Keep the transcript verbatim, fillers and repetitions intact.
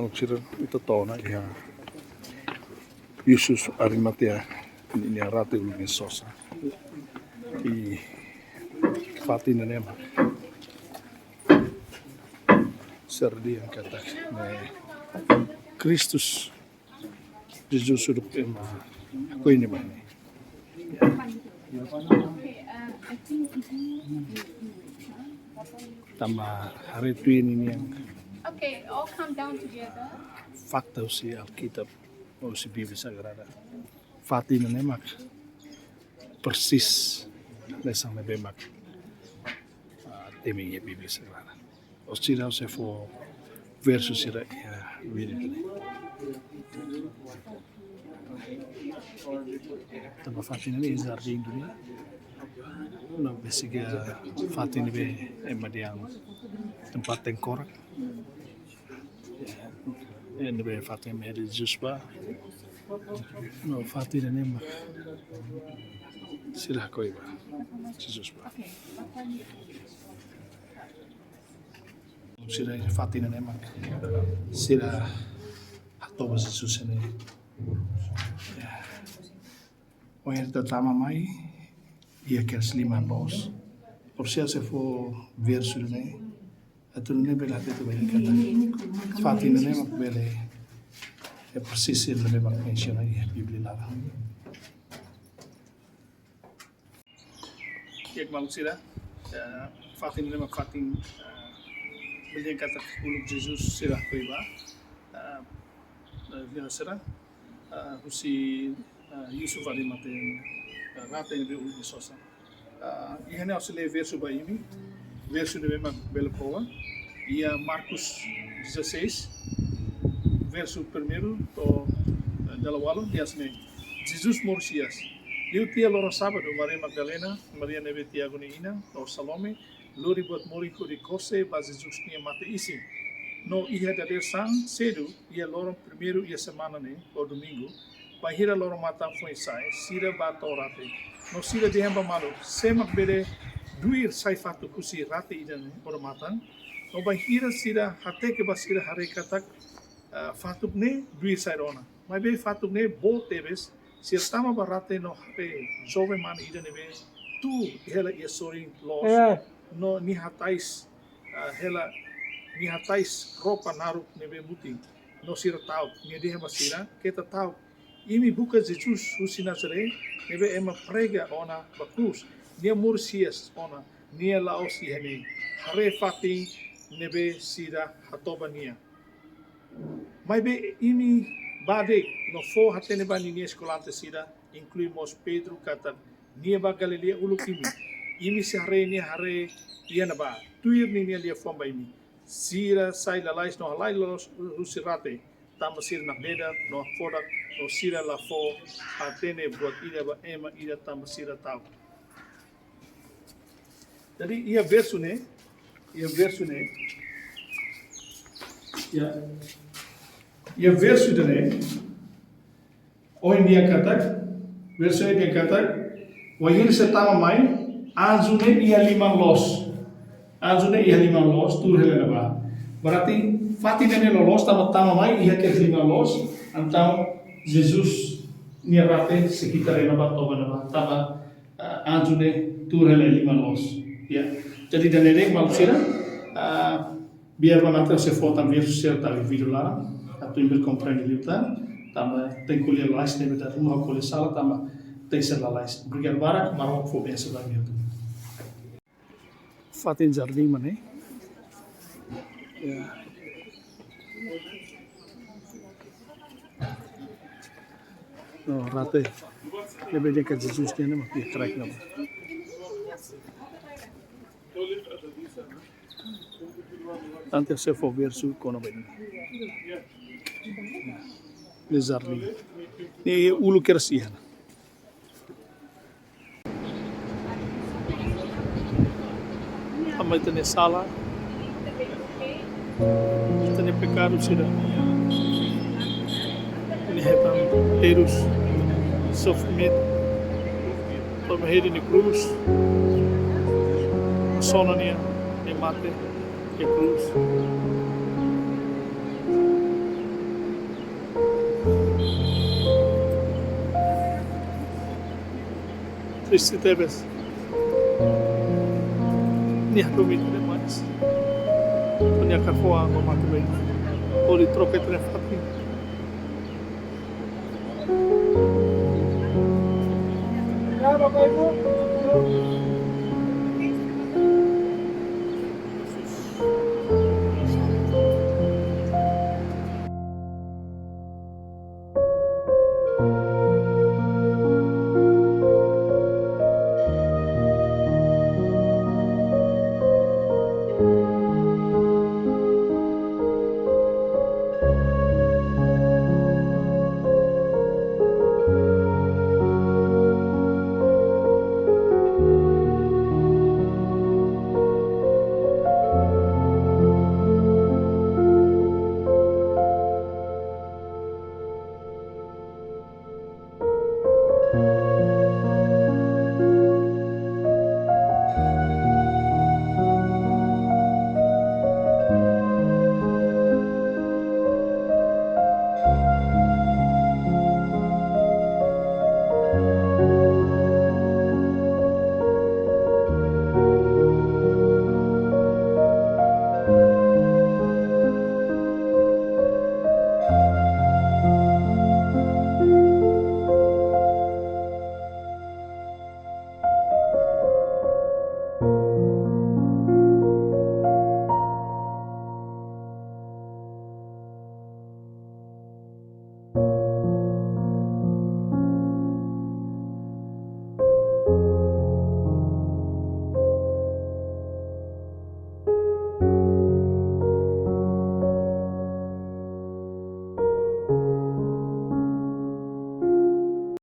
Sira ita tona iha Jesus Arimatea, ninia rate uluk nia sosa. I fatin ne'e mak sira dehan katak ne'e Kristus, Jesus uluk ema hakoi ne'ebá ne'e. Tanba haree tuir ninian. Okay, all come down together. Fakta husi Alkitab, husi Bíblia Sagrada. Fatin ne'e mak persis hanesan ne'ebé mak, ah, temi iha Bíblia Sagrada. Orsida ha'u sei fó versu sira iha vídeo ne'e. Tanba fatin ne'e jardín duni. No besik iha fatin ne'ebé ema dehan tempat tengkorak. Ne'ebé fatin ne'ebé Jesus bá. No fatin ne'e mak sira hakoi bá Jesus bá. Sira iha fatin ne'e mak sira hatoba Jesus ne'e. Ohin ita tama mai iha kedas liman loos. Orsida ha'u sei fó versu ne'e. Atu nune'e bele hatete ba ita katak fatin ne'e mak bele, eh, persis ne'ebé mak mensiona iha Bíblia laran. Di'ak maluk sira, eh, fatin ne'e mak fatin, eh, bele dehan katak uluk Jesus sira hakoi bá, eh, eh, via sira, eh, husi, eh, Yusuf Arimatea, eh, rate ne'ebé uluk nia sosa. Eh, iha ne'e ha'u sei lee versu ba imi, versu ne'ebé mak bele proova, iha Markus dezasseis, versu primeiru to'o, eh, dala ualu, dehan hanesan ne'e: Jesus moris hi'as. Liu tiha loron sábadu, Maria Madalena, Maria ne'ebé Tiago nia inan, no Salome, lori buat morin hodi kose ba Jesus nia mate-isin. No iha dadeer-saan sedu, iha loron primeiru iha semana ne'e, ou domingu, bainhira loron-matan foin sa'e, sira bá to'o rate. No sira dehan ba malu: Sé mak bele duir sai fatuk husi rate ida-ne'e odamatan? No bainhira sira hateke ba sira haree katak, ah, fatuk ne'e duir sai rona. Maibé fatuk ne'e boot tebes, sira tama ba rate no haree joven mane ida ne'ebé tuur hela iha sorin loos, eh, no nia hatais, ah, hela, nia hatais roupa naruk ne'ebé mutin. No sira ta'uk, nia dehan ba sira: Keta ta'uk, imi buka Jesus husi Nazaré, ne'ebé ema prega ona ba krús. Nia moris hi'as ona, nia la'ós iha ne'e. Haree fatin ne'ebé sira hatoba nia. Maibé imi bá de'it no fó hatene ba ninia eskolante sira, inklui mós Pedro, katak nia bá Galileia uluk imi. Imi sei haree nia haree iha ne'ebá, tuir ninia liafuan ba imi. Sira sai lalais no halai loloos husi rate, tanba sira nakdedar no hakfodak, no sira la fó hatene buat ida ba ema ida tanba sira ta'uk. Jadi, iha versu ne'e, iha versu ne'e, iha, iha versu ida-ne'e, ohin dehan katak, versu ne'e dehan katak, wainhira sira tama mai, anju ne'e iha liman loos. Anju ne'e iha liman loos, tuur hela iha ne'ebá. Berarti, fatin ne'e loloos, tama, tama mai, iha kedas liman loos, entaun Jesus nia rate sekitar iha ne'ebá, toba iha ne'ebá, tanba, ah, anju ne'e tuur hela iha liman loos. Ya. Jadi, ida-ne'e de'it maluk sira, ah, biar ba natar se foto versu sira tali vídeo laran, atu imi komprende liután, tanba tenke ko'alia lalais, ne'ebé dala ruma ko'alia sala, tanba tenke ser lalais. Obrigadu barak, Maromak fó bensaun ba imi hotu. Fatin jardín mak ne'e. Ya. No, rate. Ne'ebé dehan katak Jesus nia inan mak iha kraik ne'ebá. Entaun ha'u sei fó versu kona-ba ida-ne'e. Ne'e jardín. Ne'e uluk kedas iha. Tanba ita-nia sala, ita-nia pekadu sira. Nia hetan terus sofrimentu. Tama hela iha krús. Sona nia, nia mate iha krús. Triste tebes. Nia domin tebes. Nia hakarak fó an ba mate-been. Hodi troka ita-nia fatin.